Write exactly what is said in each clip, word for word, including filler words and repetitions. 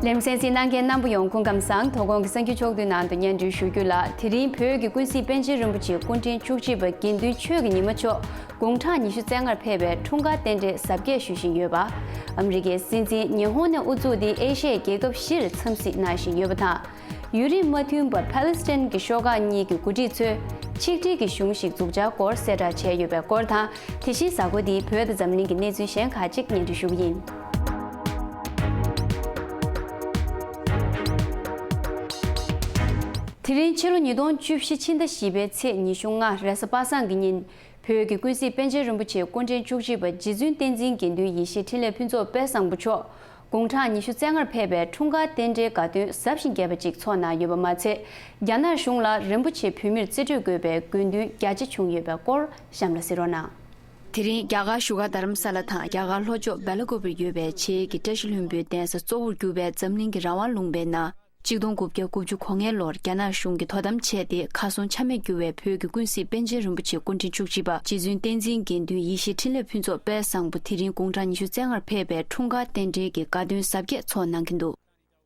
ལེ་ཚན་གཟིགས་གནང་མཁན་རྣམ་པ་ཡོངས་སྐུ་ཁམས་བཟང་། དོ་དགོང་གི་གསར་འགྱུར་ཕྱོགས་བསྡུས་ནང་དུ་སྙན་སྒྲོན་ཞུ་རྒྱུ་ལ། དེ་རིང་བོད་ཀྱི་ཀུན་གཟིགས་པཎ་ཆེན་རིན་པོ་ཆེ་སྐུ་ཕྲེང་བཅུ་གཅིག་པ་དགེ་འདུན་ཆོས་ཀྱི་ཉི་མ་མཆོག་དགུང་གྲངས་ཉི་ཤུ་རྩ་ལྔར་ཕེབས་པའི་འཁྲུངས་སྐར་རྟེན་འབྲེལ་གཟབ་རྒྱས་ཞུ་བཞིན་ཡོད་པ། ཨ་མི་རི་ཀའི་སྲིད་འཛིན་ཉི་ཧོང་ནས་དབུ་བཙུགས་ཏེ་ཨེ་ཤི་ཡའི་རྒྱལ་ཁབ་བཞིར་འཚམས་གཟིགས་གནང་བཞིན་ཡོད་པ་དང་། ཡུན་རིང་མ་མཐུན་པར་ཕཱ་ལེ་སི་ཐན་གྱི་ཤོག་ཁག་གཉིས་ཀྱི་འགོ་ཁྲིད་ཚོས་ཆིག་སྒྲིལ་གྱི་གཞུང་ཞིག་འཛུགས་འཆར་སྐོར་གསལ་བསྒྲགས་བྱས་ཡོད་པའི་སྐོར་དང་། དེ་བཞིན་གཟའ་འཁོར་འདིའི་བོད་དང་འཛམ་གླིང་གི་གནས་ཚུལ་གཞན་ཁག་ཅིག་སྙན་སྒྲོན་ཞུ་གི་ཡིན། དེ་རིང་ཕྱི་ལོ་ཉིས་སྟོང་བཅུ་བཞི་ཕྱི་ཟླ་བཞི་པའི་ཚེས་ཉི་ཤུ་ལྔ་རེས་གཟའ་པ་སངས་ཀྱི་ཉིན། བོད་ཀྱི་ཀུན་གཟིགས་པཎ་ཆེན་རིན་པོ་ཆེ་སྐུ་ཕྲེང་བཅུ་གཅིག་པ་རྗེ་བཙུན་བསྟན་འཛིན་དགེ་འདུན་ཡེ་ཤེས་འཕྲིན་ལས་ཕུན་ཚོགས་དཔལ་བཟང་པོ་མཆོག་དགུང་གྲངས་ཉི་ཤུ་རྩ་ལྔར་ཕེབས་པའི་འཁྲུངས་སྐར་རྟེན་འབྲེལ་དགའ་སྟོན་གཟབ་ཞིང་རྒྱས་པ་ཅིག་འཚོགས་གནང་ཡོད་པ་མ་ཚད། རྒྱ་ནག་གཞུང་ལ་རིན་པོ་ཆེ་བོད་མིར་རྩིས་སྤྲོད་དགོས་པའི་དགོས་འདུན་རྒྱ་ཆེ་བྱུང་ཡོད་པའི་སྐོར་གཤམ་ལ་གཟིགས་རོགས་གནང་། དེ་རིང་རྒྱ་གར་བཞུགས་སྒར་རྡ་རམ་ས་ལ་དང་རྒྱ་གར་ལྷོ་ཕྱོགས་སྦེ་ལ་ཀོབ་རི་ཡོད་པའི་བྱེས་ཀྱི་བཀྲ་ཤིས་ལྷུན་པོའི་གདན་ས་གཙོ་བོར་གྱུར་པའི་འཛམ་གླིང་གི་རང་དབང་ལུང་པའི་ནང་། གཅིག་སྟོང་དགུ་བརྒྱ་དགུ་བཅུ་གོ་ལྔའི་ལོར་རྒྱ་ནག་གཞུང་གིས་དོ་དམ་བྱས་ཏེ་ཁ་སང་ཆ་མེད་གྱུར་བའི་བོད་ཀྱི་ཀུན་གཟིགས་པཎ་ཆེན་རིན་པོ་ཆེ་སྐུ་ཕྲེང་བཅུ་གཅིག་པ་རྗེ་བཙུན་བསྟན་འཛིན་དགེ་འདུན་ཡེ་ཤེས་འཕྲིན་ལས་ཕུན་ཚོགས་དཔལ་བཟང་པོ་དེ་རིང་དགུང་གྲངས་ཉི་ཤུ་རྩ་ལྔར་ཕེབས་པའི་འཁྲུངས་སྐར་རྟེན་འབྲེལ་གྱི་དགའ་སྟོན་གཟབ་རྒྱས་འཚོགས་གནང་གི་འདུག་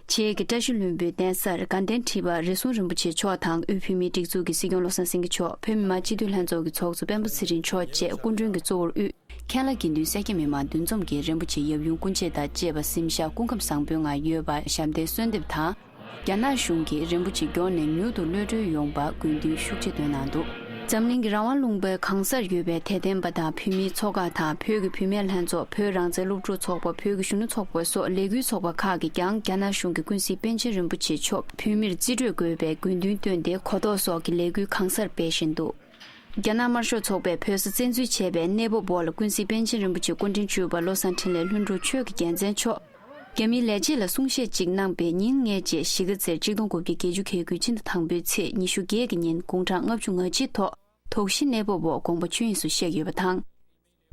བྱེས་ཀྱི་བཀྲ་ཤིས་ལྷུན་པོའི་གདན་སར་དགའ་ལྡན་ཁྲི་པ་རེ་ཟུང་རིན་པོ་ཆེ་མཆོག་དང་དབུས་བོད་མིའི་སྒྲིག་འཛུགས་ཀྱི་སྲིད་སྐྱོང་བློ་བཟང་སེང་གེ་མཆོག་བོད་མི་མང་སྤྱི་འཐུས་ལྷན་ཚོགས་ཀྱི་ཚོགས་གཙོ་སྤེན་པ་ཚེ་རིང་མཆོག་བཅས་སྐུ་མགྲོན་གྱི་གཙོ་བོར་དབུས། མཁན་བླ་དགེ་འདུན་སེར་སྐྱ་མི་མང་འདུ་འཛོམས་ཀྱིས་རིན་པོ་ཆེའི་ཡབ་ཡུམ་སྐུ་མཆེད་དང་བཅས་པ་གཟིམ་ཤག་སྐུ་ཁམས་བཟང་པོའི་ངང་ཡོད་པར་ཞབས་བརྟན་གསོལ་འདེབས་དང་། རྒྱ་ནག་གཞུང་གིས་རིན་པོ་ཆེ་མགྱོགས་ནས་མྱུར་དུ་གློད་གྲོལ་ཡོང་བར་དགོས་འདུན་ཤུགས་ཆེ་བཏོན་གནང་འདུག་འཛམ་གླིང་གི་རང་དབང་ལུང་པའི་གང་སར་ཡོད་པའི་དད་ལྡན་པ་དང་བོད་མིའི་ཚོགས་ཁག་དང་བོད་ཀྱི་བུད་མེད་ལྷན་ཚོགས། བོད་རང་བཙན་སློབ་ཕྲུག་ཚོགས་པ། བོད་ཀྱི་གཞོན་ནུ་ཚོགས་པ་སོགས་ལས་འགུལ་ཚོགས་པ་ཁག་གིས་ཀྱང་རྒྱ་ནག་གཞུང་གིས་ཀུན་གཟིགས་པཎ་ཆེན་རིན་པོ་ཆེ་མཆོག་བོད་མིར་རྩིས་སྤྲོད་དགོས་པའི་དགོས་འདུན་བཏོན་ཏེ་གོ་རྟོགས་སོགས་ཀྱི་ལས་འགུལ་གང་སར་སྤེལ་བཞིན་འདུག་རྒྱ་ནག་དམར་ཤོག་ཚོགས་པས་བོད་ས་བཙན་འཛུལ་བྱས་པའི་གནས་བབ་འོག་ལ་ཀུན་གཟིགས་པཎ་ཆེན་རིན་པོ་ཆེ་སྐུ་ཕྲེང་བཅུ་པ་བློ་བཟང་འཕྲིན་ལས་ལྷུན་གྲུབ་ཆོས་ཀྱི་རྒྱལ་མཚན་མཆོག་རྒྱ་མིའི་ལས་བྱེད་ལ་གསུང་བཤད་ཅིག་གནང་པའི་ཉིན་སྔ་རྗེས་གཞིས་ཀ་རྩེར་གཅིག་སྟོང་དགུ་བརྒྱ་བརྒྱད་ཅུ་གྱ་དགུའི་ཕྱི་ཟླ་དང་པོའི་ཚེས་ཉི་ཤུ་བརྒྱད་ཀྱི་ཉིན་དགུང་གྲངས་ལྔ་བཅུ་ང་གཅིག་ཐོག་དོགས་གཞི་གནས་བབ་འོག་དགོངས་པ་ཆོས་དབྱིངས་སུ་གཤེགས་ཡོད་པ་དང་།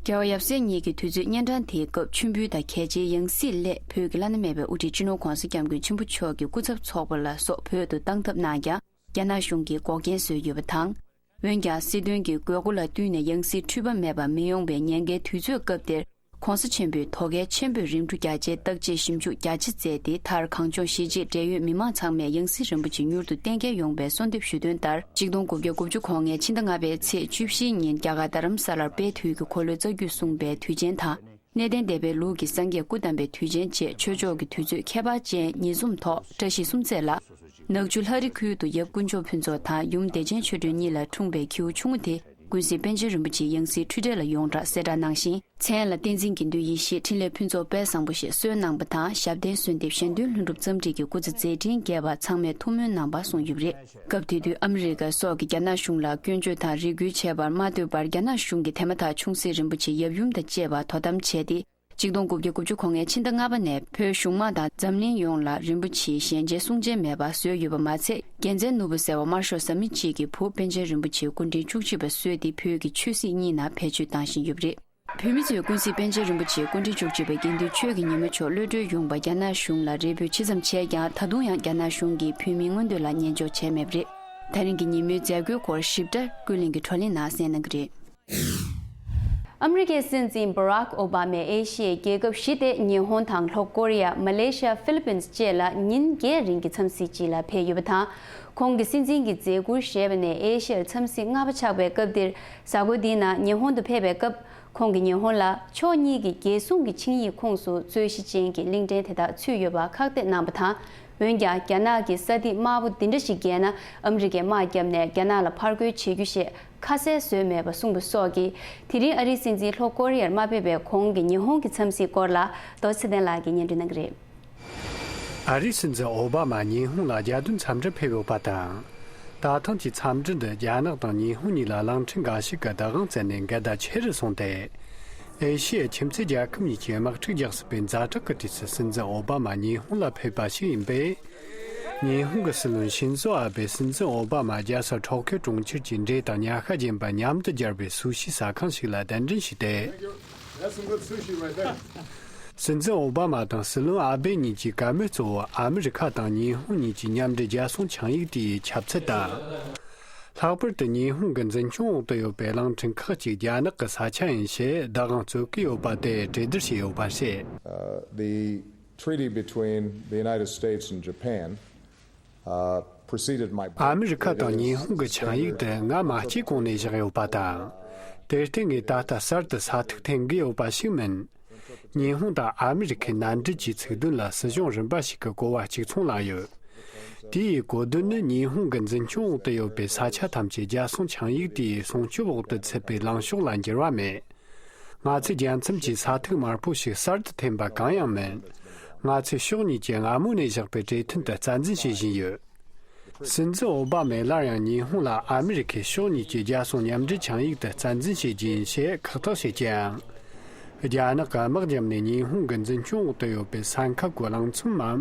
རྒྱལ་བ་ཡབ་སྲས་གཉིས་ཀྱི་དུས་ཚོད་གཉན་འཕྲང་དེའི་སྐབས་མཆོད་འབུལ་དང་གལ་ཆེའི་ཡང་སྲིད་སླད་བོད་ཀྱི་བླ་ན་མེད་པའི་དབུ་ཁྲིད་སྤྱི་ནོར་༧གོང་ས་༧སྐྱབས་མགོན་ཆེན་པོ་མཆོག་གི་སྐུ་ཚབ་ཚོགས་པ་ལ་སོགས་བོད་དུ་བཏང་ཐབས་གནང་ཀྱང་རྒྱ་ནག་གཞུང་གིས་འགོག་རྐྱེན་བཟོས་ཡོད་པ་དང་། འོན་ཀྱང་སྲིད་དོན་གྱི་དགོས་མཁོ་ལ་བསྟུན་ནས་ཡང་སྲིད་འཁྲུལ་པ་མེད་པ་མི་ཡོང་བའི་ཉེན་ཁའི་དུས་ཚོད་སྐབས་དེར། ༧གོང་ས་ཆེན་པོས་དོ་གལ་ཆེན་པོས་རིམ་གྲོ་རྒྱ་ཆེའི་བརྟག་དཔྱད་ཞིབ་འཇུག་རྒྱ་ཆེ་མཛད་དེ། མཐར་གངས་ལྗོངས་གཞིས་བྱེས་འབྲེལ་ཡོད་མི་མང་ཚང་མས་ཡང་སྲིད་རིན་པོ་ཆེ་མྱུར་དུ་གཏན་འཁེལ་ཡོང་བའི་གསོལ་འདེབས་ཞུ་དོན་ལྟར། ཆིག་སྟོང་དགུ་བརྒྱ་དགུ་བཅུ་གོ་ལྔའི་ཕྱི་ཟླ་ལྔ་པའི་ཚེས་བཅུ་བཞིའི་ཉིན་རྒྱ་གར་རྡ་རམ་ས་ལར་དཔལ་དུས་ཀྱི་འཁོར་ལོའི་རྩ་རྒྱུད་གསུངས་པའི་དུས་ཆེན་དང་། གནས་བརྟན་སྡེ་པའི་ལུགས་ཀྱི་སངས་རྒྱས་སྐུ་བལྟམས་པའི་དུས་ཆེན་བཅས་ཆོས་ཕྱོགས་ཀྱི་དུས་ཚོད་ཁྱད་པར་ཅན་ཉིས་འཛོམས་ཐོག་བཀྲ་ཤིས་གསུམ་རྩེ་ལ། ནག་ཆུ་ལྷ་རི་ཁུལ་དུ་ཡབ་དཀོན་མཆོག་ཕུན་ཚོགས་དང་ཡུམ་བདེ་ཆེན་ཆོས་སྒྲོན་གཉིས་ལ་འཁྲུངས་པའི་ཁྱེའུ་ཆུང་ངུ་དེ་ཀུན་གཟིགས་པཎ་ཆེན་རིན་པོ་ཆེའི་ཡང་སྲིད་འཁྲུལ་བྲལ་ལ་ཡོངས་གྲགས་གསལ་བསྒྲགས་གནང་ཞིང་། མཚན་ལ་བསྟན་འཛིན་དགེ་འདུན་ཡེ་ཤེས་འཕྲིན་ལས་ཕུན་ཚོགས་དཔལ་བཟང་པོ་ཞེས་གསོལ་གནང་བ་དང་། ཞབས་བརྟན་གསོལ་འདེབས་གཞན་དོན་ལྷུན་གྲུབ་རྩོམ་སྒྲིག་གི་སྐུ་ཚེ་མཛད་འཕྲིན་རྒྱས་པར་ཚང་མས་ཐུགས་སྨོན་གནང་བ་གསུངས་ཡོད་པ་རེད། སྐབས་དེ་དུས་ཨ་མི་རི་ཀ་སོགས་ཀྱིས་རྒྱ་ནག་གཞུང་ལ་སྐྱོན་བརྗོད་དང་རེ་སྐུལ་བྱས་པར་མ་ལྟོས་པར། རྒྱ་ནག་གཞུང་གིས་དེ་མ་ཐག་ཆུང་སྲིད་རིན་པོ་ཆེའི་ཡབ་ཡུམ་དང་བཅས་པ་དོ་དམ་བྱས་ཏེ། ཆིག་སྟོང་དགུ་བརྒྱ་དགུ་བཅུ་གོ་ལྔའི་ཕྱི་ཟླ་ལྔ་པ་ནས་བོད་གཞུང་དམངས་དང་འཛམ་གླིང་ཡོངས་ལ་རིན་པོ་ཆེའི་ཞལ་མཇལ་གསུང་མཇལ་མེད་པ་བཟོས་ཡོད་པ་མ་ཚད། རྒྱལ་མཚན་ནོར་བུ་ཟེར་བ་དམར་ཤོག་བཟའ་མི་གཅིག་གིས་བུ་པཎ་ཆེན་རིན་པོ་ཆེའི་སྐུ་ཕྲེང་བཅུ་གཅིག་པ་བཟོས་ཏེ་བོད་ཀྱི་ཆོས་སྲིད་གཉིས་ནང་བེད་སྤྱོད་བཏང་བཞིན་ཡོད་པ་རེད། བོད་མི་ཚོས་ཀུན་གཟིགས་པཎ་ཆེན་རིན་པོ་ཆེའི་སྐུ་ཕྲེང་བཅུ་གཅིག་པ་དགེ་འདུན་ཆོས་ཀྱི་ཉི་མ་མཆོག་གློད་གྲོལ་ཡོང་བར་རྒྱ་ནག་གཞུང་ལ་རེ་འབོད་ཇི་ཙམ་བྱས་ཀྱང་། ད་དུང་ཡང་རྒྱ་ནག་གཞུང་གིས་བོད་མིའི་མངོན་འདོད་ལ་ཉན་འཇོག་བྱས་མེད་པ་རེད། ད་རིང་གི་ཉིན་མོའི་མཛད་སྒོའི་སྐོར་ཞིབ་ཕྲ་ཀུན་གླེང་གི་བགྲོ་གླེང་ནང་གསན་གནང་གི་རེད། ཨ་མི་རི་ཀའི་སྲིད་འཛིན་བྷ་རག་ཨོ་བྷ་མས་ཨེ་ཤི་ཡའི་རྒྱལ་ཁབ་བཞི་སྟེ། ཉི་ཧོང་དང་ལྷོ་ཀོ་རི་ཡ། མ་ལེ་ཤི་ཡ། ཧྥི་ལི་པིན་བཅས་ལ་ཉིན་བརྒྱད་རིང་གི་འཚམས་གཟིགས་ཅིག་ལ་ཕེབས་ཡོད་པ་དང་། ཁོང་གིས་སྲིད་འཛིན་གྱི་མཛད་ཁུར་བཞེས་པ་ནས་ཨེ་ཤི་ཡར་འཚམས་གཟིགས་ལྔ་པ་ཆགས་པའི་སྐབས་འདིར། གཟའ་འཁོར་འདིའི་ནང་ཉི་ཧོང་དུ་ཕེབས་པའི་སྐབས། ཁོང་གིས་ཉི་ཧོང་ལ་ཕྱོགས་གཉིས་ཀྱི་རྒྱལ་སྲུང་གི་ཆིངས་ཡིག་ཁོངས་སུ་རྩོད་གཞི་ཅན་གྱི་གླིང་ཕྲན་དེ་དག་ཚུད་ཡོད་པ་ཁག་ཐེག་གནང་བ་དང་། འོན་ཀྱང་། རྒྱ་ནག་གིས་ས་ཐིག་དམར་པོ་འདི་འདྲ་ཞིག་བརྒལ་ན། ཨ་མི་རི་ཀས་དམག་བརྒྱབ་ནས་རྒྱ་ནག་ལ་ཕར་རྒོལ་བྱེད་རྒྱུ་ཞེས་ཁ་གསལ་བཟོས་མེད་པ་གསུངས་པ་སོགས་ཀྱིས། དེ་རིང་ཨ་རིའི་སྲིད་འཛིན་ལྷོ་ཀོ་རི་ཡར་མ་ཕེབས་པའི་གོང་གི་ཉི་ཧོང་གི་འཚམས་གཟིགས་སྐོར་ལ་རྡོ་རྗེ་ཚེ་བརྟན་ལགས་ཀྱིས་སྙན་སྒྲོན་གནང་གི་རེད། ཨ་རིའི་སྲིད་འཛིན་ཨོ་བྷ་མ་ཉི་ཧོང་ལ་རྒྱལ་དོན་འཚམས་འདྲིར་ཕེབས་ཡོད་པ་དང་། ད་ཐེངས་ཀྱི་འཚམས་འདྲི་འདི་རྒྱ་ནག་དང་ཉི་ཧོང་གཉིས་ལ་གླིང་ཕྲན་འགའ་ཞིག་གིས་བདག་དབང་བཙན་ནས་འགལ་ཟླ་ཆེ་རུ་སོང་སྟེ། ཨེ་ཤི་ཡའི་ཁྱིམ་མཚེས་རྒྱལ་ཁབ་གཉིས་ཀྱི་དམག་འཁྲུག་རྒྱག་སྲིད་པའི་ཛ་དྲག་གི་དུས་སུ་སྲིད་འཛིན་ཨོ་བྷ་མ་ཉི་ཧོང་ལ་ཕེབས་པ་ཞིག་ཡིན་པས། ཉི་ཧོང་གི་སྲིད་བློན་ཤིན་ཛོ་ཨ་བྷེས་སྲིད་འཛིན་ཨོ་བྷ་མ་རྒྱལ་ས་ཊོ་ཀིའོ་གྲོང་ཁྱེར་གྱི་འབྲས་དང་ཉ་ཤ་རྒྱན་པ་མཉམ་དུ་སྦྱར་བའི་སུ་ཤི་ཟ་ཁང་ཞིག་ལ་གདན་འདྲེན་ཞུས་ཏེ། That's some good sushi right there. སྲིད་འཛིན་ཨོ་བྷ་མ་དང་སྲིད་བློན་ཨ་བྷེ་གཉིས་ཀྱི་བཀའ་མོལ་གཙོ་བོ་ཨ་མི་རི་ཁ་དང་ཉི་ཧོང་གཉིས་ཀྱི་མཉམ་འབྲེལ་རྒྱལ་སྲུང་ཆིངས་ཡིག་དེའི་ཁྱབ་ཚད་དང་། ལྷག་པར་དུ་ཉི་ཧོང་གི་འཛིན་སྐྱོང་འོག་ཏུ་ཡོད་པའི་གླིང་ཕྲན་ཁག་ཅིག་རྒྱ་ནག་གི་ས་ཆ་ཡིན་ཞེས་བདག་དབང་རྩོད་ཀྱི་ཡོད་པ་དེ་གྲོས་བསྡུར་བྱས་ཡོད་པ་རེད། Uh, the treaty between the United States and Japan, uh, preceded my ཨ་མི་རི་ཁ་དང་ཉི་ཧོང་གི་ཆིངས་ཡིག་དེ་ང་མ་སྐྱེས་གོང་ནས་བཞག་ཡོད་པ་དང་། དེར་བརྟེན་ངས་ད་ལྟ་གསར་དུ་ས་ཐིག་འཐེན་གྱི་ཡོད་པ་ཞིག་མིན། ཉི་ཧོང་དང་ཨ་མི་རི་ཁའི་མནའ་འབྲེལ་གྱི་ཚིག་དོན་ལ་སྲིད་གཞུང་རིམ་པ་ཞིག་གི་གོ་བ་གཅིག་མཚུངས་ལ་ཡོད། དེའི་གོ་དོན་ནི་ཉི་ཧོང་གི་འཛིན་སྐྱོང་འོག་ཏུ་ཡོད་པའི་ས་ཆ་ཐམས་ཅད་རྒྱལ་སྲུང་ཆིངས་ཡིག་དེའི་སྲུང་སྐྱོབ་འོག་ཏུ་ཚུད་པའི་ལངས་ཕྱོགས་ལ་འགྱུར་བ་མེད། ང་ཚོས་རྒྱལ་མཚམས་ཀྱི་ས་ཐིག་དམར་པོ་ཞིག་གསར་དུ་འཐེན་པ་གང་ཡང་མིན། ང་ཚོས་ཕྱོགས་གཉིས་ཀྱི་སྔ་མོ་ནས་བཞག་པའི་གྲོས་མཐུན་དུ་རྩ་འཛིན་བྱེད་བཞིན་ཡོད། སྲིད་འཛིན་ཨོ་བྷ་མས་སླར་ཡང་ཉི་ཧོང་ལ་ཨ་མི་རི་ཁས་ཕྱོགས་གཉིས་ཀྱི་རྒྱལ་སྲུང་མཉམ་འབྲེལ་ཆིངས་ཡིག་དེ་རྩ་འཛིན་བྱེད་རྒྱུ་ཡིན་ཞེས་ཁག་ཐེག་བྱེད་ཀྱང་། རྒྱ་ནག་གིས་དམག་བརྒྱབ་ནས་ཉི་ཧོང་གི་འཛིན་སྐྱོང་འོག་ཏུ་ཡོད་པའི་ས་ཁུལ་གྱི་གླིང་ཚོམ་མམ།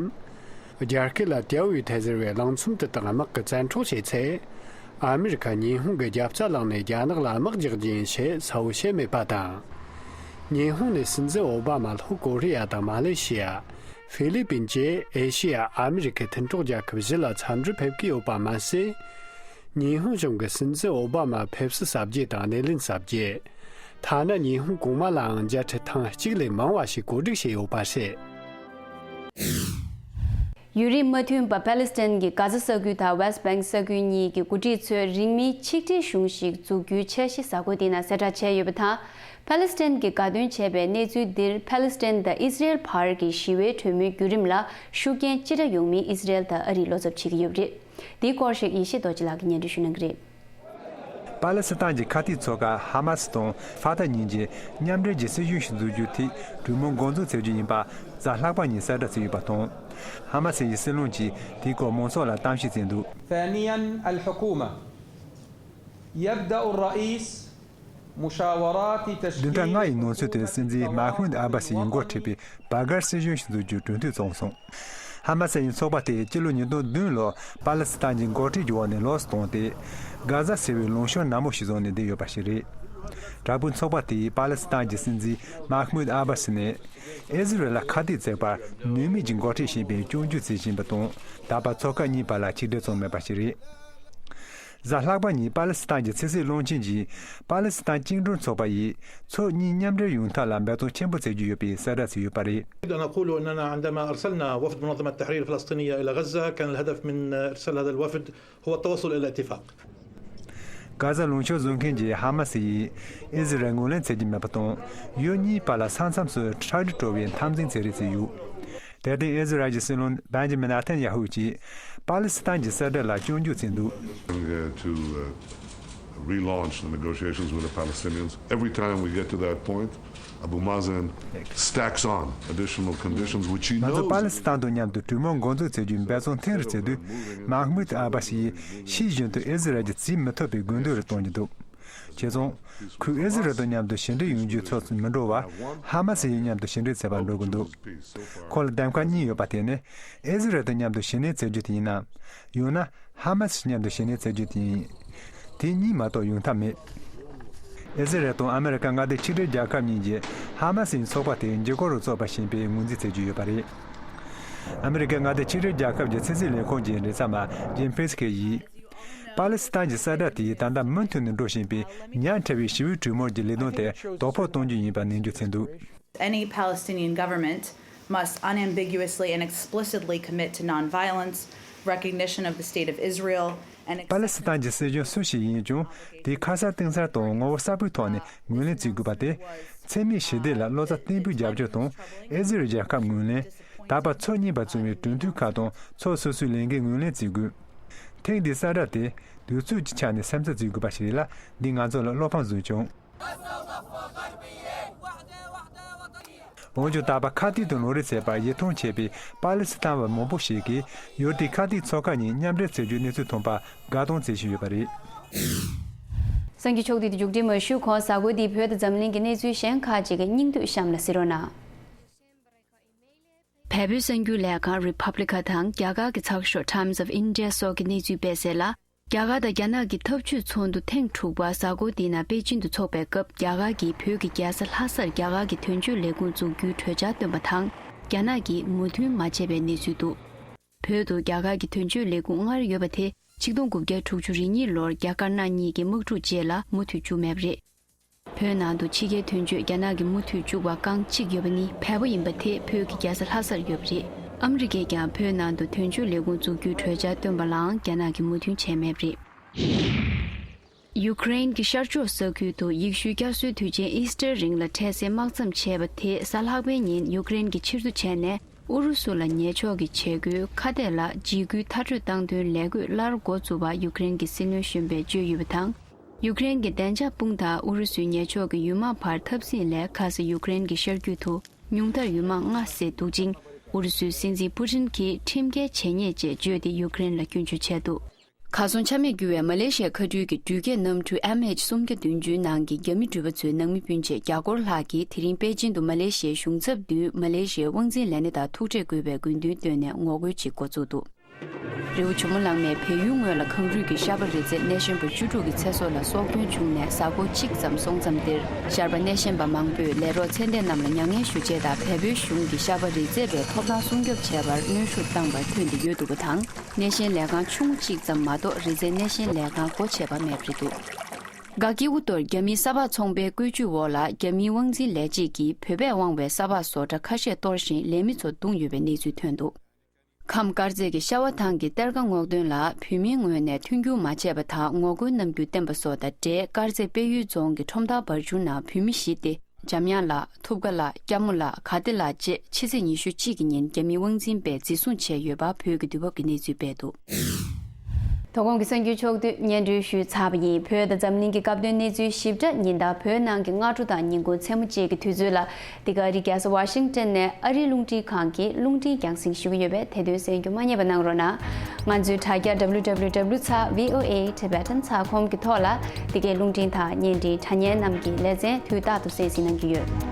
རྒྱ་སྐད་ལ་ཏེའོ་ཡུ་ཐེ་ཟེར་བའི་གླིང་ཚོམ་དེ་དག་དམག་གིས་བཙན་འཕྲོག་བྱས་ཚེ། ཨ་མི་རི་ཀ་ཉི་ཧོང་གི་རྒྱབ་རྩ་བླངས་ནས་རྒྱ་ནག་ལ་དམག་རྒྱག་རྒྱུ་ཡིན་ཞེས་གསལ་བོ་བཤད་མེད་པ་དང་། ཉི་ཧོང་ནས་སྲིད་འཛིན་ཨོ་བྷ་མ་ལྷོ་ཀོ་རི་ཡ་དང་མ་ལེ་ཤི་ཡ། ཧྥི་ལི་པིན་བཅས་ཨེ་ཤི་ཡ་ཨ་མི་རི་ཀའི་མཐུན་གྲོགས་རྒྱལ་ཁབ་བཞི་ལ་འཚམས་འདྲིར་ཕེབས་ཀྱི་ཡོད་པ་མ་ཟད། ཉི་ཧོང་གཞུང་གིས་སྲིད་འཛིན་ཨོ་བྷ་མར་ཕེབས་བསུ་གཟབ་རྒྱས་དང་སྣེ་ལེན་གཟབ་རྒྱས། ཐ་ན་ཉི་ཧོང་གོང་མ་ལའང་མཇལ་འཕྲད་ཐེངས་གཅིག་ལས་མང་བ་ཞིག་གོ་སྒྲིག་བྱས་ཡོད་པ་རེད། ཡུན་རིང་མ་མཐུན་པ་པ་ལི་སི་ཐན་གྱི་གྷ་ཛ་ས་ཁུལ་དང་ཝེ་སི་ཊི་བེང་ས་ཁུལ་གཉིས་ཀྱི་འགོ་ཁྲིད་ཚོས་རིང་མིན་ཆིག་སྒྲིལ་གཞུང་ཞིག་འཛུགས་རྒྱུའི་འཆར་གཞི་གཟའ་འཁོར་འདི་ན་གསལ་བསྒྲགས་བྱས་ཡོད་པ་དང་། པ་ལི་སི་ཐན་གྱིས་དགའ་སྟོན་བྱས་པའི་གནས་ཚུལ་འདིར་པ་ལི་སི་ཐན་དང་ཨི་ཟི་རེལ་བར་གྱི་ཞི་བའི་གྲོས་མོལ་བརྒྱུད་རིམ་ལ་ཤུགས་རྐྱེན་ཅི་འདྲ་ཡོང་མིན་ཨི་ཟི་རེལ་དང་ཨ་རིས་བློ་འཚབ་བྱེད་ཀྱི་ཡོད་པ་རེད། འདིའི་སྐོར་ཞིག་ཡེ་ཤེས་རྡོ་རྗེ་ལགས་ཀྱིས་སྙན་སྒྲོན་ཞུ་གནང་གི་རེད། པ་ལི་སི་ཐན་གྱི་ཁ་གཏད་ཚོགས་ཁག་ཧ་མ་སི་དང་ཧྥ་ཐ་གཉིས་ཀྱིས་མཉམ་འབྲེལ་གྱི་སྲིད་གཞུང་ཞིག་འཛུགས་རྒྱུའི་ཐད་གྲོས་མོལ་འགོ་འཛུགས་བྱེད་རྒྱུ་ཡིན་པ་གཟའ་ལྷག་པ་ཉིན་གསལ་བསྒྲགས་བྱས་ཡོད་པ་དང་། ཧ་མ་སི་ཡི་སྲིད་བློན་གྱིས་དེའི་སྐོར་མང་ཚོགས་ལ་གཏམ་བཤད་བྱས་འདུག ثانيا، الحكومة يبدأ الرئيس مشاورات تشكيل བདུན་ཕྲག་ལྔ་ཡི་ནང་ཚུད་དུ་སྲིད་འཛིན་མཱ་ཧ་མུད་ཨ་བྷ་སི་ཡིས་འགོ་ཁྲིད་པའི་བྷ་གར་སྲིད་གཞུང་ཞིག་འཛུགས་རྒྱུའི་གྲོས་མཐུན་བྱུང་སོང་། ཧ་མ་སི་ཡི་ཚོགས་པ་དེས་སྤྱི་ལོ་ཉིས་སྟོང་བདུན་ལོར་པ་ལི་སི་ཐན་གྱི་འགོ་ཁྲིད་ཀྱི་འོག་ནས་ལོགས་སུ་བཏང་སྟེ། གྷ་ཛ་ཟེར་བའི་ལུང་གཤོང་ནག་མོ་ཞིག་བཟུང་ནས་བསྡད་ཡོད་པ་ཞིག་རེད། དྲག་པོའི་ཚོགས་པ་དེས་པ་ལི་སི་ཐན་གྱི་སྲིད་འཛིན་མཱ་ཧ་མུད་ཨ་བྷ་སི་ནས་ཨི་ཟི་རལ་ལ་ཁ་གཏད་བཅག་པར་ནུས་མེད་ཀྱི་འགོ་ཁྲིད་ཞིག་ཡིན་པའི་སྐྱོན་བརྗོད་བྱེད་བཞིན་པ་དང་། ད་བར་ཚོགས་ཁག་གཉིས་བར་ལ་ཆིག་སྒྲིལ་བྱུང་མེད་པ་ཞིག་རེད། གཟའ་ལྷག་པ་ཉིན་པ་ལི་སི་ཐན་གྱི་ཕྱི་སྲིད་བློན་ཆེན་གྱིས་པ་ལི་སི་ཐན་བཅིངས་འགྲོལ་ཚོགས་པ་ཡིས་ཕྱོགས་གཉིས་མཉམ་འབྲེལ་ཡོང་ཐབས་ལ་འབད་བརྩོན་ཆེན་པོ་བྱེད་ཀྱི་ཡོད་པའི་གསལ་བསྒྲགས་བྱས་ཡོད་པ་རེད། أريد أن أقول أننا عندما أرسلنا وفد منظمة التحرير الفلسطينية إلى غزة، كان الهدف من إرسال هذا الوفد هو التوصل إلى اتفاق. གྷ་ཛ་ལུང་ཕྱོགས་བཟོ་མཁན་གྱི་ཧ་མ་སི་ཡིས་ཨི་ཟི་རལ་ངོས་ལེན་བྱེད་ཀྱི་མེད་པ་དང་། ཡུལ་གཉིས་བར་ལ་ས་མཚམས་སུ་ཁྲག་དྲི་བྲོ་བའི་འཐབ་འཛིང་བྱེད་རེས་བྱས་ཡོད། དེར་བརྟེན་ཨི་ཟི་རལ་གྱི་སྲིད་བློན་བན་ཇི་མིན་ནེ་ཐན་ཡ་ཧུ་གྱིས་པ་ལི་སི་ཐན་གྱི་གསལ་བསྒྲགས་ལ་སྐྱོན་བརྗོད་བྱས་འདུག To, uh, relaunch the negotiations with the Palestinians. Every time we get to that point, Abu Mazen stacks on additional conditions which he ང་ཚོ་པ་ལི་སི་ཐན་དང་མཉམ་དུ་གྲོས་མོལ་འགོ་འཛུགས་བྱེད་རྒྱུའི་འབད་བརྩོན་ཐེངས་རེ་བྱེད་དུས། མཱ་ཧ་མུད་ཨ་བྷ་སི་ཡིས་ཤེས་བཞིན་དུ་ཨི་ཟི་རལ་གྱི་བྱེད་མི་ཐུབ་པའི་དགོས་འདུན་རེ་གཏོང་གི་འདུག་བྱས་ཙང་། ཁོས་ཨི་ཟི་རལ་དང་མཉམ་དུ་ཞི་འགྲིག་ཡོང་རྒྱུའི་ཕྱོགས་སུ་མི་འགྲོ་བར། ཧ་མ་སི་ཡི་མཉམ་དུ་ཞི་འགྲིག་བྱེད་པར་འགྲོ་གི་འདུག་ཁོ་ལ་གདམ་ག་གཉིས་ཡོད་པ་དེ་ནི། ཨི་ཟི་རལ་དང་མཉམ་དུ་ཞི་འགྲིག་བྱེད་རྒྱུ་དེ་ཡིན་ནམ། ཡང་ན། ཧ་མ་སི་མཉམ་དུ་ཞི་འགྲིག་བྱེད་རྒྱུ་དེ་ཡིན། དེ་གཉིས་མ་གཏོགས་ཡོང་ཐབས་མེད། ཨི་ཟི་རལ་དང་ཨ་མེ་རི་ཀ་མངའ་སྡེ་ཆིག་སྒྲིལ་རྒྱལ་ཁབ་གཉིས་ཀྱིས་ཧ་མ་སི་ཡི་ཚོགས་པ་དེ་འཇིགས་སྐུལ་རུ་བཙུགས་པ་ཞིག་ཡིན་པའི་ངོས་འཛིན་བྱེད་ཀྱི་ཡོད་པ་རེད། ཨ་མེ་རི་ཀའི་མངའ་སྡེ་ཆིག་སྒྲིལ་རྒྱལ་ཁབ་ཀྱི་ཕྱི་སྲིད་ལས་ཁུངས་ཀྱི་མགྲིན་ཚབ་པ་ཇིམ་ཕིས་ཀེ་ཡིས། པ་ལི་སི་ཐན་གྱི་གསལ་བསྒྲགས་དེས་ད་ལྟ་མུ་མཐུད་ནས་འགྲོ་བཞིན་པའི་ཉག་ཕྲ་བའི་ཞི་བའི་གྲོས་མོལ་གྱི་ལས་དོན་དེ་དོ་ཕོག་གཏོང་རྒྱུ་ཡིན་པ་ནན་བརྗོད་བྱས་འདུག Any Palestinian government must unambiguously and explicitly commit to nonviolence, recognition of the State of Israel, and པ་ལི་སི་ཐན་གྱི་སྲིད་གཞུང་སུ་ཞིག་ཡིན་ཀྱང་། དེའི་ཁ་གསལ་གཏིང་གསལ་དང་ངོ་བོ་གསལ་པོའི་ཐོག་ནས་ངོས་ལེན་བྱེད་དགོས་པ་སྟེ། འཚེ་མེད་ཞི་བདེ་ལ་བློ་རྩ་བརྟན་པོས་རྒྱབ་སྐྱོར་དང་། ཨི་ཟི་རལ་རྒྱལ་ཁབ་ངོས་ལེན། ད་བར་ཕྱོགས་གཉིས་བར་བྱུང་བའི་གྲོས་མཐུན་ཁག་དང་ཕྱོགས་སོ་སོའི་ལས་འགན་ངོས་ལེན་བྱེད་དགོས། ཐེངས་འདིའི་གསལ་བསྒྲགས་དེ་དུས་ཚོད་ཀྱི་ཆ་ནས་སེམས་འཚབ་བྱེད་དགོས་པ་ཞིག་རེད་ལ། འདིས་ང་ཚོ་ལ་བློ་ཕམ་བཟོས་བྱུང་། འོན་ཀྱང་། ད་བར་ཁ་གཏད་དུ་ལོག་རེས་བྱས་པར་ཡིད་ཐང་ཆད་པའི་པ་ལི་སི་ཐན་བ་མང་པོ་ཞིག་གིས་ཡུལ་དེའི་ཁ་གཏད་ཚོགས་ཁག་གཉིས་མཉམ་འབྲེལ་བྱེད་རྒྱུའི་གནས་ཚུལ་ཐོན་པར་དགའ་སྡང་བྱེད་བཞིན་ཡོད་པ་རེད། གསར་འགྱུར་ཕྱོགས་བསྡུས་དེ་མཇུག་སྒྲིལ་མ་ཞུས་གོང་། གཟའ་འཁོར་འདིའི་བོད་དང་འཛམ་གླིང་གི་གནས་ཚུལ་གཞན་ཁག་ཅིག་གི་སྙིང་བསྡུས་གཤམ་ལ་གཟིགས་རོགས་གནང་། བལ་པོའི་གསར་འགྱུར་ལས་ཁང་རི་པབ་ལི་ཀ་དང་རྒྱ་གར་གྱི་ཚགས་ཤོག་Times of India སོགས་ཀྱི་གནས་ཚུལ་སྤེལ་གསལ་ལ། རྒྱ་གར་དང་རྒྱ་ནག་གི་འཐབ་ཇུས་ཚོགས་འདུ་ཐེངས་དྲུག་པ་གཟའ་འཁོར་འདིའི་ནང་པེ་ཅིན་དུ་འཚོགས་པའི་སྐབས། རྒྱ་གར་གྱིས་བོད་ཀྱི་རྒྱལ་ས་ལྷ་སར་རྒྱ་གར་གྱི་དོན་གཅོད་ལས་ཁུངས་འཛུགས་རྒྱུའི་གྲོས་འཆར་བཏོན་པ་དང་། རྒྱ་ནག་གིས་མོས་མཐུན་མ་བྱས་པའི་གནས་ཚུལ་འདུག་བོད་དུ་རྒྱ་གར་གྱི་དོན་གཅོད་ལས་ཁུངས་སྔར་ཡོད་པ་དེ་ ཆིག་སྟོང་དགུ་བརྒྱ་དྲུག་ཅུ་རེ་གཉིས་ལོར་རྒྱ་དཀར་ནག་གཉིས་ཀྱི་དམག་འཁྲུག་རྗེས་ལ་མུ་མཐུད་བཅུག་མེད་པ་རེད། བོད་ནང་དུ་ཕྱི་རྒྱལ་དོན་གཅོད་རྒྱ་ནག་གིས་མུ་མཐུད་བཅུག་པ་རྐང་གཅིག་ཡོད་པ་ནི་བལ་པོ་ཡིན་པ་དེས་བོད་ཀྱི་རྒྱལ་ས་ལྷ་སར་ཡོད་པ་རེད། ཨ་མི་རི་ཀས་ཀྱང་བོད་ནང་དུ་དོན་གཅོད་ལས་ཁུངས་འཛུགས་རྒྱུའི་གྲོས་འཆར་བཏོན་པ་ལའང་རྒྱ་ནག་གིས་མོས་མཐུན་བྱས་མེད་པ་རེད། ཡུ་ཀེ་རེན་གྱི་ཤར་ཕྱོགས་ས་ཁུལ་དུ་ཡེ་ཤུའི་བསྐྱར་གསོའི་དུས་ཆེན་ཨིས་ཊར་རིང་ལ་འཕྲལ་སེལ་དམག་མཚམས་ཆད་པ་དེ་གཟའ་ལྷག་པའི་ཉིན་ཡུ་ཀེ་རེན་གྱིས་ཕྱིར་བསྡུ་བྱས་ནས་ཨུ་རུ་སུ་ལ་ཉེས་གཅོག་གི་བྱེད་སྒོའི་ཁ་གཏད་ལ་འཇིགས་སྐུལ་མཐར་སྐྲོད་བཏང་དོན་ལས་འགུལ་སླར་འགོ་བཙུགས་པ་ཡུ་ཀེ་རེན་གྱི་སྲིད་བློན་གཞོན་པས་བརྗོད་ཡོད་པ་དང་། ཡུ་ཀེ་རེན་གྱི་བདེ་འཇགས་དཔུང་དང་ཨུ་རུ་སུའི་ཉེས་གཅོག་གི་ཡུལ་དམག་བར་འཐབ་འཛིང་ལས་ཁ་ས་ཡུ་ཀེ་རེན་གྱི་ཤར་རྒྱུད་དུ་ཉུང་མཐར་ཡུལ་དམག་ལྔ་བསད་འདུག་ཅིང་། ཨུ་རུ་སུའི་སྲིད་འཛིན་པུ་ཏིན་གྱིས་ཁྲིམས་འགལ་བྱེད་ཉེས་བཅས་བརྗོད་དེ་ཡུ་ཀེ་རེན་ལ་སྐྱོན་བརྗོད་བྱས་འདུག་ཁ་སང་ཆ་མེད་གྱུར་བའི་མ་ལེ་ཤི་ཡའི་མཁའ་འགྲུལ་གྱི་འགྲུལ་སྐྱེལ་གནམ་གྲུ་ཨེམ་ཨེཆ་སུམ་བརྒྱ་བདུན་ཅུའི་ནང་གི་རྒྱ་མི་འགྲུལ་པ་ཚོའི་ནང་མི་སྤུན་མཆེད་བརྒྱ་སྐོར་ལྷག་གིས་དེ་རིང་པེ་ཅིན་དུ་མ་ལེ་ཤི་ཡའི་གཞུང་ཚབ་མདུན་མ་ལེ་ཤི་ཡའི་དབང་འཛིན་ལས་སྣེ་དང་ཐུག་འཕྲད་དགོས་པའི་དགོས་འདུན་བཏོན་ནས་ངོ་རྒོལ་ཅིག་འགོ་བཙུགས་འདུག་རི་བོ་ཇོ་མོ་གླང་མས་བལ་ཡུལ་ངོས་ལ་གངས་རུད་ཀྱི་ཤ་པ་རི་རྩེ་སྣེ་ཤན་པ་བཅུ་དྲུག་གི་ཚེ་སྲོག་ལ་སྲོག་སྐྱོན་བྱུང་ནས་གཟའ་འཁོར་གཅིག་ཙམ་སོང་མཚམས་འདིར། ཤ་པ་སྣེ་ཤན་པ་མང་པོས་ལས་རོགས་ཚད་ལྡན་རྣམས་ལ་མྱ་ངན་ཞུ་ཆེད་དང་བལ་པོའི་གཞུང་གིས་ཤ་པ་རི་རྩེ་བའི་ཐོབ་ཐང་སྲུང་སྐྱོབ་བྱས་པར་གནོན་ཤུགས་བཏང་བར་ཐོན་ཏེ་ཡོད་འདུག་པ་དང་། སྣེ་ཤན་ལས་ཁང་ཆུང་ངུ་གཅིག་ཙམ་མ་གཏོགས་རི་རྩེའི་སྣེ་ཤན་ལས་ཁང་སྒོ་ཕྱེ་བ་མེད་པ་རེད་འདུག་ག་ཀི་ཝུ་ཏོར་རྒྱ་མིའི་ས་ཕག་ཚོང་པའི་བཀོད་ཇུས་འོག་ལ་རྒྱ་མིའི་དབང་འཛིན་ལས་བྱེད་ཀྱིས་བོད་པས་དབང་བའི་ས་ཕག་བཟོ་གྲྭ་ཁ་ཤས་གཏོར་ཞིང་ལས་མི་ཚོ་བརྡུངས་ཡོད་པའི་གནས་ཚུལ་ཐོན་འདུག་ཁམས་དཀར་མཛེས་ཀྱི་ཤ་བ་ཐང་གི་གཏེར་ཁ་སྔོག་འདོན་ལ་བོད་མིའི་ངོས་ནས་མཐུན་འགྱུར་མ་བྱས་པ་དང་ངོ་རྒོལ་གནང་རྒྱུ་བསྟན་པ་སོགས་དང་འབྲེལ། དཀར་མཛེས་དཔལ་ཡུལ་རྫོང་གི་ཁྲོམ་ཐང་བར་ཆུང་ནང་བོད་མི་བཞི་སྟེ། འཇམ་དབྱངས་ལགས། ཐུབ་དགའ་ལགས། སྐྱ་མོ་ལགས། ག་བདེ་ལགས་བཅས་ཕྱི་ཚེས་ཉི་ཤུ་གཅིག་གི་ཉིན་རྒྱ་མིའི་དབང་འཛིན་པས་འཛིན་བཟུང་བྱས་ཡོད་པ་བོད་ཀྱི་དུས་བབ་ཀྱི་གནས་ཚུལ་སྤེལ་འདུག་དོ་དགོང་གི་གསར་འགྱུར་ཕྱོགས་བསྡུས་སྙན་སྒྲོན་ཞུས་ཚར་བ་ཡིན། བོད་དང་འཛམ་གླིང་གི་སྐབས་དོན་གནས་ཚུལ་ཞིབ་ཕྲ་ཉིན་ལྟར་བོད་ནང་གི་སྔ་དྲོ་དང་ཉིན་གུང་མཚན་མོ་བཅས་ཀྱི་དུས་ཚོད་ལ། འདི་ག་རི་རྒྱལ་ས་ཝ་ཤིང་ཏན་ནས་ཨ་རིའི་རླུང་འཕྲིན་ཁང་གི་རླུང་འཕྲིན་རྒྱང་སྲིང་ཞུ་གི་ཡོད་པས་དེ་དོན་གསན་རྒྱུ་མ་བསྙེལ་བ་གནང་རོགས་གནང་། ང་ཚོའི་དྲ་རྒྱ་W W W ཚ་V O A Tibetan ཚ་ཁོམ་གྱི་ཐོག་ལ་འདི་གའི་རླུང་འཕྲིན་དང་བརྙན་འཕྲིན་དྲ་བརྙན་རྣམས་ཀྱི་ལེ་ཚན་དུས་རྟག་ཏུ་གསན་གཟིགས་གནང་གི་ཡོད།